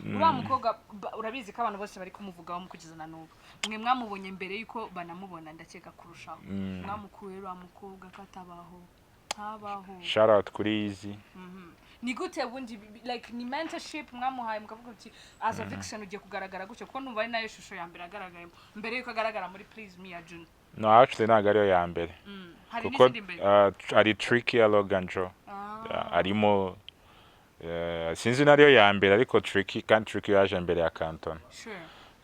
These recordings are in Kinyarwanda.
Uriya mukobwa urabizi ko abantu bose bari kumuvugaho mu kugeza na n'ubu. Mwe mwamubonye mbere yuko banamubona, ndakeka kurushaho. Mwamukuye uriya mukobwa katabaho, ntabaho. Shout out kuri Easy. Ni gute ubundi like ni mentorship mwamuhaye, mukavuga uti as a vixen ugiye kugaragara gutyo, kuko numva ari nayo shusho ya mbere agaragayemo mbere yuko agaragara muri Please Me ya June? No, actually ntabwo ariyo ya mbere. Hari kuko n'izindi mbere? Hari Tricky ya Logan Joe. Ah. Yeah, arimo, sinzi nariyo ya mbere, ariko Tricky, kandi Tricky yaje mbere ya Cantona.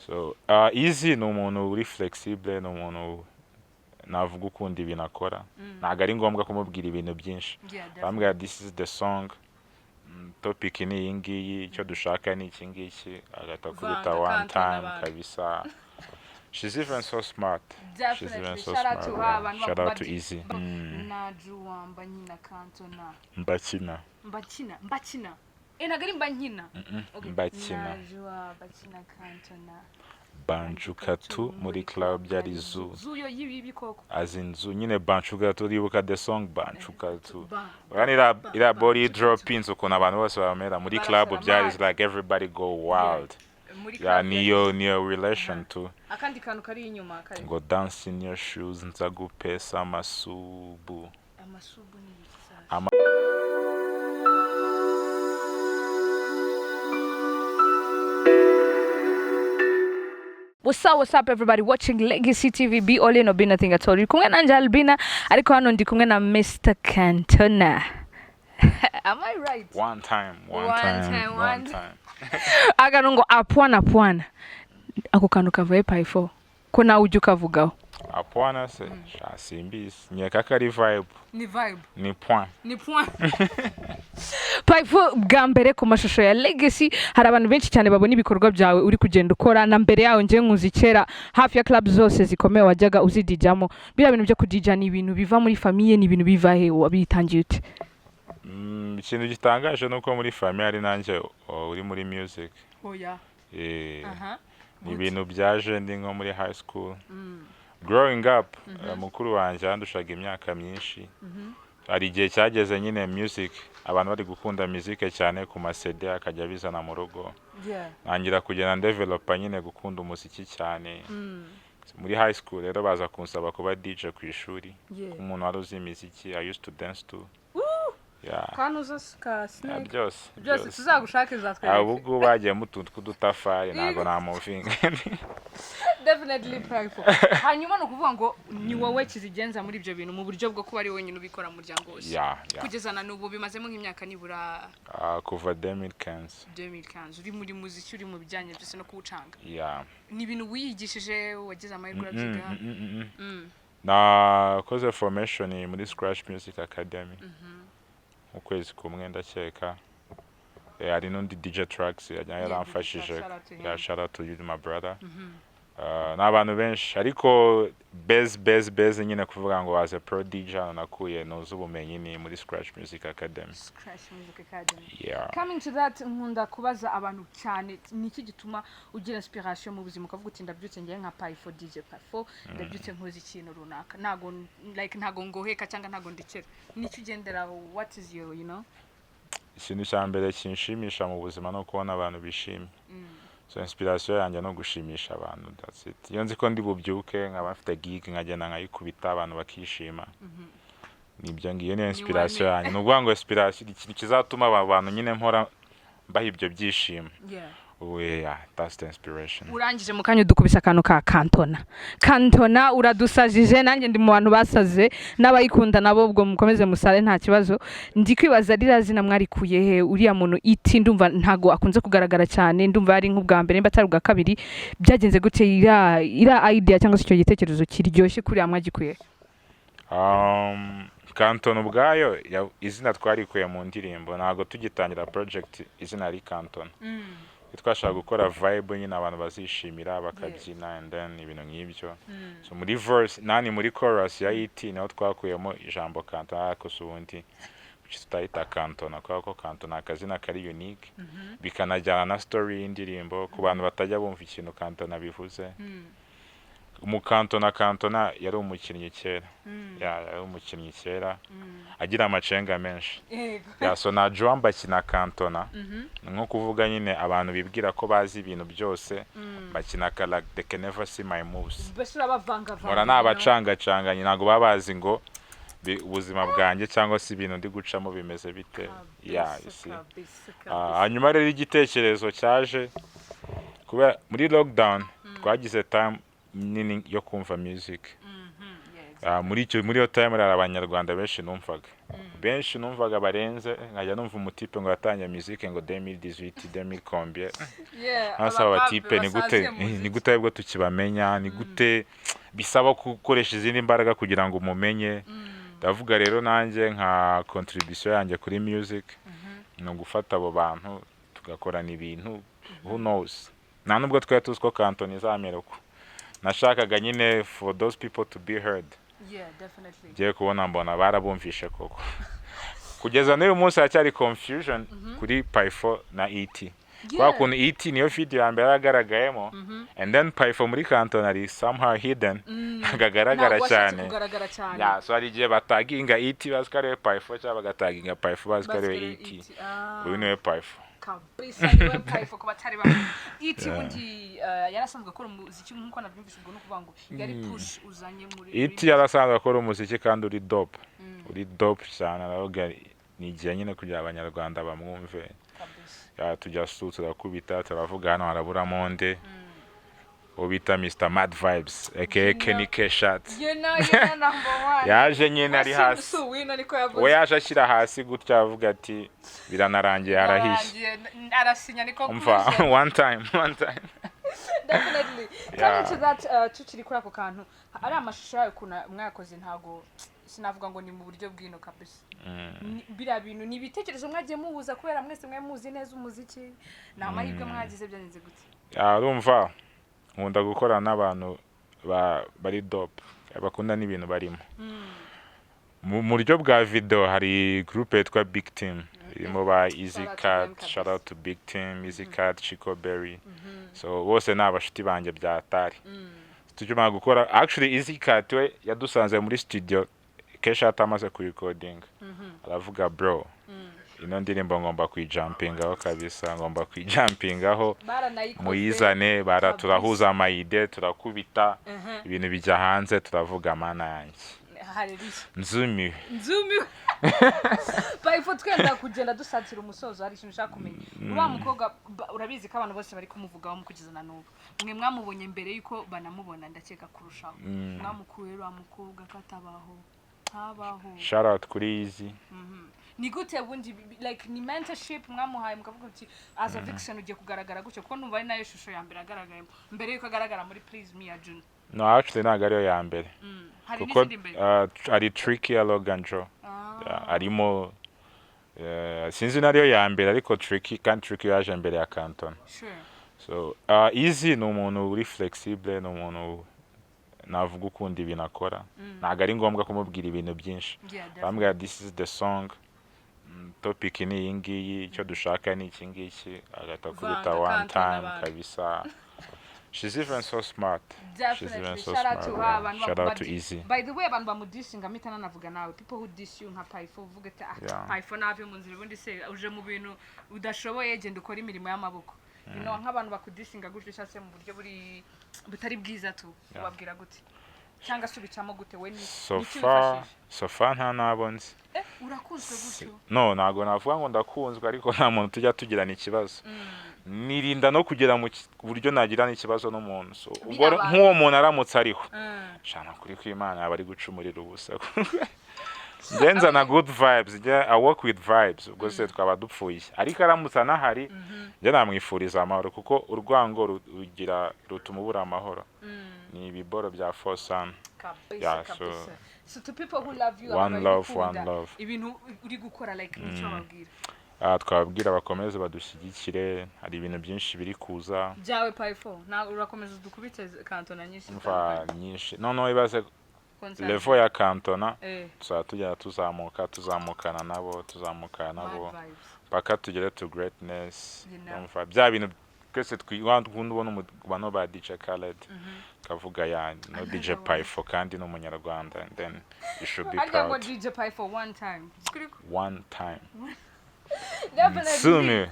So Easy ni umuntu uri flexible, ni umuntu navuga ukunda ibintu akora, ntabwo ari ngombwa kumubwira ibintu byinshi. Yeah, definitely. Bambwira "This is the song, topic ni iyi ngiyi, icyo dushaka ni iki ngiki," agahita akubita Vanga one Cantona time. abantu. Kabisa, she's even so smart. She's even Definitely. so Shout out smart. to her. Yeah. Abantu Shout out to Easy. Najua mbanyina Cantona. Mbakina. Mbakina, mbakina. Eh, ntabwo ari mbankina. Okay. Mbakina. Najua mbakina Cantona. Banjuka tu muri club byari zoo. Zoo yo y'ibi bikoko. As in zoo nyine, banjuka tu, uribuka the song "Banjuka tu"? Ba. Urabona iriya body droppings, ukuntu abantu bose bamera muri club. Barasara Byari mad. like everybody go wild. Muri Yeah. club. Niyo relation tu. Akandi kantu kari inyuma kari. Ngo "Dance in your shoes, nza gupesa amasubu." Amasubu ni ibiki sasa? What's up, what's up everybody watching Legacy TV, be all in or be nothing at all. Uri kumwe nanje Albina, ariko hano ndi kumwe na Mr. Cantona. Am I right? One time, one, One time, time, one one time. Agano ngo apwana pwana. Ako kantu kavuye Pyfo. Ko nawe ujya ukavugaho. Apwana se, sha, simbizi, nkeka ko ari vibe. Ni vibe. Ni point. Ni point. Pyfo, bwa mbere ku mashusho ya Legacy, hari abantu benshi cyane babona ibikorwa byawe uri kugenda ukora, na mbere yawe njye nkuzi kera hafi ya club zose zikomeye wajyaga uzidijamo. Biriya bintu byo kudija ni ibintu biva muri famille, ni ibintu biva he? Wabitangiye ute? Ikintu gitangaje ni uko muri famille ari nanjye uri muri music. Oya. Eh, Aha. ni ibintu byaje ndi nko muri high school growing up. Mukuru wanjye yandushaga imyaka myinshi. Hari igihe cyageze nyine music, abantu bari gukunda music cyane ku ma CD, akajya abizana mu rugo, ntangira kugenda ndevelopa nyine gukunda umuziki cyane. Muri high school rero baza kunsaba kuba DJ ku ishuri, umuntu wari uzi imiziki. I used to dance too, yeah. Kanuza ka Yeah, snake. Byose. Byose tuzagushake. Ubu Uzatwereke. ngubu bagiye utuntu tw'udutafari, ntabwo namuvinga. Definitely, Pyfo. Hanyuma ni ukuvuga ngo ni wowe kizigenza muri ibyo bintu mu buryo bwo kuba ari wenyine ubikora mu muryango wose? Yeah. Kugeza na n'ubu bimazemo nk'imyaka nibura? Kuva 2015. 2015 uri muri muziki, uri mu bijyanye byose no kuwucanga? Yeah. Ni ibintu wiyigishije, wagize amahirwe urabyiga? Nakoze formation muri Scratch Music Academy ukwezi kumwe ndakeka. Eh, hari n'undi DJ Tracks yaramfashije. Shout out to him. Yeah, shout out to you, my brother. Ni abantu benshi, ariko base nyine kuvuga ngo as a pro DJ hano nakuye nuzi ubumenyi ni muri Scratch Music Academy. Scratch Music Academy. Yeah. Coming to that, nkunda kubaza abantu cyane, ni iki gituma ugira inspiration mu buzima, ukavuga uti ndabyutse ngiye nka Pyfo, DJ Pyfo, ndabyutse nkoze ikintu runaka, ntago like ntago ngoheka cyangwa ntago ndekera? Nicyo ugenderaho? What is your you know Ikintu cya mbere kinshimisha mu buzima ni ukubona abantu bishimye. So inspiration yanjye ni ugushimisha abantu, that's it. Iyo nzi ko ndi bubyuke nkaba mfite gig, nkagenda nkayikubita, abantu bakishima, nibyo ngiyo niyo inspiration Wane. yanjye. Ni ukuvuga ngo inspiration, ikintu kizatuma aba bantu nyine mpora mbaha ibyo byishimo. Yeah, that's the inspiration. Urangije mu kanya udukubise akantu ka Kantona. Kantona uradusajije, nanjye ndi mu bantu basaze, n'abayikunda nabo ubwo mukomeze musare nta kibazo. Ndi kwibaza, ririya zina mwarikuye he? Uriya muntu iti ndumva ntago akunze kugaragara cyane, ndumva ari nk'ubwa mbere nimba atari ubwa kabiri. Byagenze gute? Iriya idea cyangwa se icyo gitekerezo kiryoshye kuriya mwagikuye? Kantona ubwayo izina twarikuye mu ndirimbo. Ntabwo tugitangira project izina ari Kantona. Twashaka gukora vibe nyine abantu bazishimira bakabyina, and then ibintu nk'ibyo. So muri verse nani, muri chorus ya ET, niho twakuyemo ijambo Kantona. Ariko si ubundi kuki tutahita Kantona? Kubera ko Kantona akazina kari unique, bikanajyana na story y'indirimbo ku bantu batajya bumva ikintu Kantona bivuze. Umukantona, Kantona yari umukinnyi kera. Yeah, yari umukinnyi kera, agira amacenga menshi. Yeah, so na Joan bakina Kantona, ni nko kuvuga nyine abantu bibwira ko bazi ibintu byose, bakina ka like they can never see my moves. Mbese urabavangavanga? Mpora nabacangacanganye, ntabwo baba bazi ngo ubuzima bwanjye cyangwa se ibintu ndi gucamo bimeze bite. Yeah, you see. Ah, hanyuma rero igitekerezo cyaje kubera muri lockdown twagize time nini yo kumva music. Ah, muri iyo time hari Abanyarwanda benshi numvaga barenze, nkajya numva umutipe ngo yatangiye music ngo 2018, 2000 combien. Nkasaba abatipe, ni gute aribwo tukibamenya? Ni gute bisaba gukoresha izindi mbaraga kugira ngo umumenye? Ndavuga rero nanjye nka contribution yanjye kuri music ni ugufata abo bantu tugakorana ibintu. Who knows, nta nubwo twari tuzi ko Kantona izamera uko. Nashakaga nyine for those people to be heard. Yeah, definitely. Ngiye kubona mbona barabumvishe koko. Kugeza n'uyu munsi haracyari confusion kuri Pyfo na ET, kubera ukuntu ET niyo video ya mbere yaragaragayemo, and then Pyfo muri Kantona ari somehow hidden, ntabwo agaragara Ntabwo washatse cyane. kugaragara cyane. Yeah, so hari igihe bataginga ET bazi ko ariwe Pyfo, cyangwa bagataginga Pyfo bazi ko ariwe Bazi ET. ET. Ah. Uyu niwe Pyfo. Kabisa, niwe Pyfo ku batari bamwe. ET ubundi yarasanzwe akora umuziki nk'uko nabyumvise, ubwo ni ukuvuga ngo yari push uzanye muri ET yarasanzwe akora umuziki kandi uri dope, uri dope cyane. Aravuga ni igihe nyine kugira Abanyarwanda bamwumve. Kabisa. Yeah, tujya su turakubita, turavuga hano harabura monde uwo bita Mr Mad Vibes aka Kenny K-Shot. You know, number one. Yaje nyine ari hasi. Si wino niko yavuze. We yaje ashyira hasi gutya, avuga ati biranarangiye, harahiye. Yarangiye, arasinya ni Umva, conclusion. One time, one time. Definitely. Yeah. Coming to that, tukiri kuri ako kantu, ari amashusho yayo ukuntu mwayakoze, ntago sinavuga ngo ni mu buryo bw'ino kabisa. Biriya bintu ni ibitekerezo mwagiye muhuza kubera mwese mwe muzi neza umuziki, ni amahirwe mwagize, byagenze gute? Yeah, urumva nkunda gukorana n'abantu bari dope, bakunda n'ibintu barimo. Mu buryo bwa video hari groupe yitwa Big Team irimo ba Easy Shout out to Cat. them kabisa. Shout out to Big Team, Easy Cat, Chico Berry. So bose ni abashuti banjye bya atari. Tukimara gukora, actually Easy Cat we yadusanze muri studio kenshi atamaze kuyikodinga, aravuga: "Bro, ino ndirimbo ngomba kuyijumpingaho kabisa, ngomba kuyijumpingaho." Baranayikoze. Muyizane bara. Kabisa. Turahuza ama idea, turakubita, ibintu bijya hanze, turavuga mana yanjye. Haleluya. Nzumiwe. Nzumiwe. Pyfo, twenda kugenda dusatira umusozo, hari ikintu ushaka kumenya. Uriya mukobwa urabizi ko abantu bose bari kumuvugaho mu kugeza na n'ubu, mwe mwamubonye mbere yuko banamubona, ndakeka kurushaho. Mwamukuye uriya mukobwa katabaho, ntabaho. Shout out kuri Easy. Ni gute ubundi like ni mentorship mwamuhaye mukavuga uti as a vixen ugiye kugaragara gutyo, kuko numva ari nayo shusho ya mbere agaragayemo mbere yuko agaragara muri Please Me ya June? No, actually ntabwo ariyo ya mbere. Hari Kuko n'izindi mbere? Hari Tricky ya Logan Joe. Ah. Yeah, arimo, sinzi nariyo ya mbere, ariko Tricky, kandi Tricky yaje mbere ya Canton. So Easy ni umuntu uri flexible, ni umuntu navuga ukunda ibintu akora, ntabwo ari ngombwa kumubwira ibintu byinshi. Yeah, definitely. Bambwira this is the song, topic ni iyi ngiyi, icyo dushaka ni iki ngiki, agahita akubita Vanga one Canton time. abantu. Kabisa, she's even so smart. She's even Definitely. so Shout out smart, to her. yeah. Abantu Shout out to Easy. By the way, abantu bamudisinga, mpita nanavuga nawe, people who diss you nka Pyfo, uvuga ati ah, Pyfo nave mu nzira, ubundi se uje mu bintu udashoboye, genda ukore imirimo y'amaboko. Nk'abantu bakudisinga gutyo cyangwa se mu buryo buri butari bwiza tu, ubabwira gute cyangwa se ubicamo gute we, ni So niki far, wifashisha? so far nta nabo nzi. Eh, urakunzwe gutyo? No, ntabwo navuga ngo ndakunzwe, ariko nta muntu tujya tugirana ikibazo. Nirinda no kugera mu buryo nagirana ikibazo n'umuntu. So ubwo Birabaye. nk'uwo muntu aramutse ariho, shana kuri kw'Imana yaba ari guca umuriro ubusa. Njye nzana good vibes, njye I work with vibes, ubwo se twaba dupfuye. Ariko aramutse anahari, njye namwifuriza amahoro, kuko urwango rugira rutuma ubura amahoro, ni ibiboro bya fosan. Kabisa. Yeah, Kabisa. So to people who love you, one abantu bari love, gukunda one love. ibintu uri gukora, like nicyo babwira? Ah, twababwira bakomeze badushyigikire, hari ibintu byinshi biri kuza. Byawe Pyfo, nta urakomeza udukubite Kantona nyinshi Umva, zitandukanye. nyinshi. Noneho ibaze Concert. level ya Kantona, tuzaba tugenda tuzamuka, tuzamukana nabo, tuzamukana nabo Mad vibes. paka tugere to greatness. You know. Umva, bya bintu Twese twikunda ubona bano ba DJ Khaled, kavuga ya no DJ Pyfo kandi ni Umunyarwanda, and then you should be Arya ngo proud. DJ Pyfo one time. One time. Definitely. Sumi.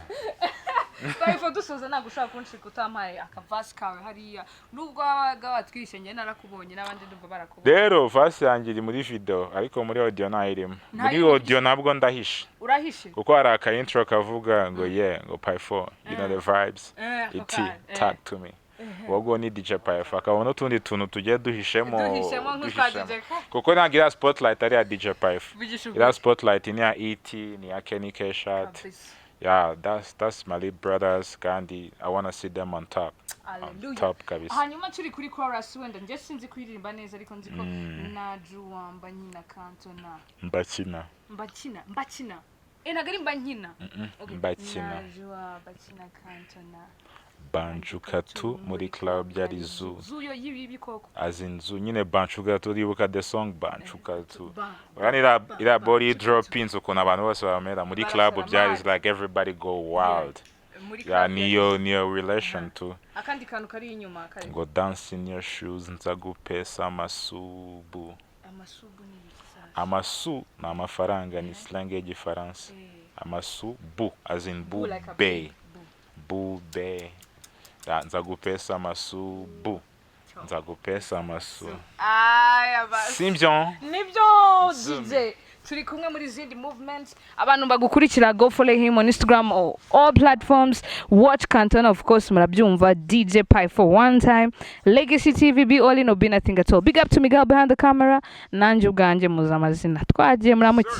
Pyfo, dusoza, ntabwo ushobora kunshika utampaye akavasi kawe hariya, nubwo wabaga watwishe. Njye narakubonye, n'abandi ndumva barakubonye. Rero verse yanjye iri muri video, ariko muri audio ntayirimo. Muri Ntayirimo. audio ntabwo ndahishe. Urahishe. Kuko hari aka intro kavuga ngo yeah, ngo "Pyfo, you know the vibes." Ako Iti "Talk to me." Wogo ni DJ Pyfo, akabona n'utundi tuntu tugiye duhishemo. Duhishemo nk'utwa Duhishemo. DJ Ka- Kuko ntabwo iriya spotlight ari iya DJ Pyfo. Vugisha ukuri. Iriya spotlight ni iya ET, ni iya Kenny K-Shot. Kabisa. Yeah, that's my little brothers, kandi I wanna see them on top, on Hallelujah. top kabisa. Hanyuma turi kuri chorus, wenda njye sinzi kuririmba neza, ariko nzi ko najuwamba nyina Kantona. Mbakina. Mbakina, mbakina, ntabwo ari mbankina. Okay. Mbakina. Najua mbakina Kantona. Banjuka tu muri club yari zoo. Zoo yo y'ibikoko. As in zoo nyine, banjuka tu, uribuka the song "Banjuka Tu"? Ba Urabona iriya body droppings, ukuntu abantu bose bamera muri club. Barasara Byari mad. like everybody go wild. Muri Yeah. club. Niyo relation tu. Akandi kantu kari inyuma kari Ngo "Dance in your shoes, nza gupesa amasubu." Amasubu ni ibiki sasa? Amasu ni amafaranga, ni slang y'Igifaransa. Amasu bu, as in bu. Bu like a Bay. Bu. Bu bay. Nza gupesa amasu bu, nza gupesa amasu. Aya basi. Sibyo? Nibyo. Zoom. DJ, turi kumwe muri zindi movements. Abantu bagukurikira, go follow him on Instagram or all platforms. Watch Cantona, of course. Murabyumva, DJ Pyfo one time. Legacy TV, be all in or be nothing at all. Big up to Miguel behind the camera. Nanjye ubwanjye muzi amazina. Twagiye, muramuke.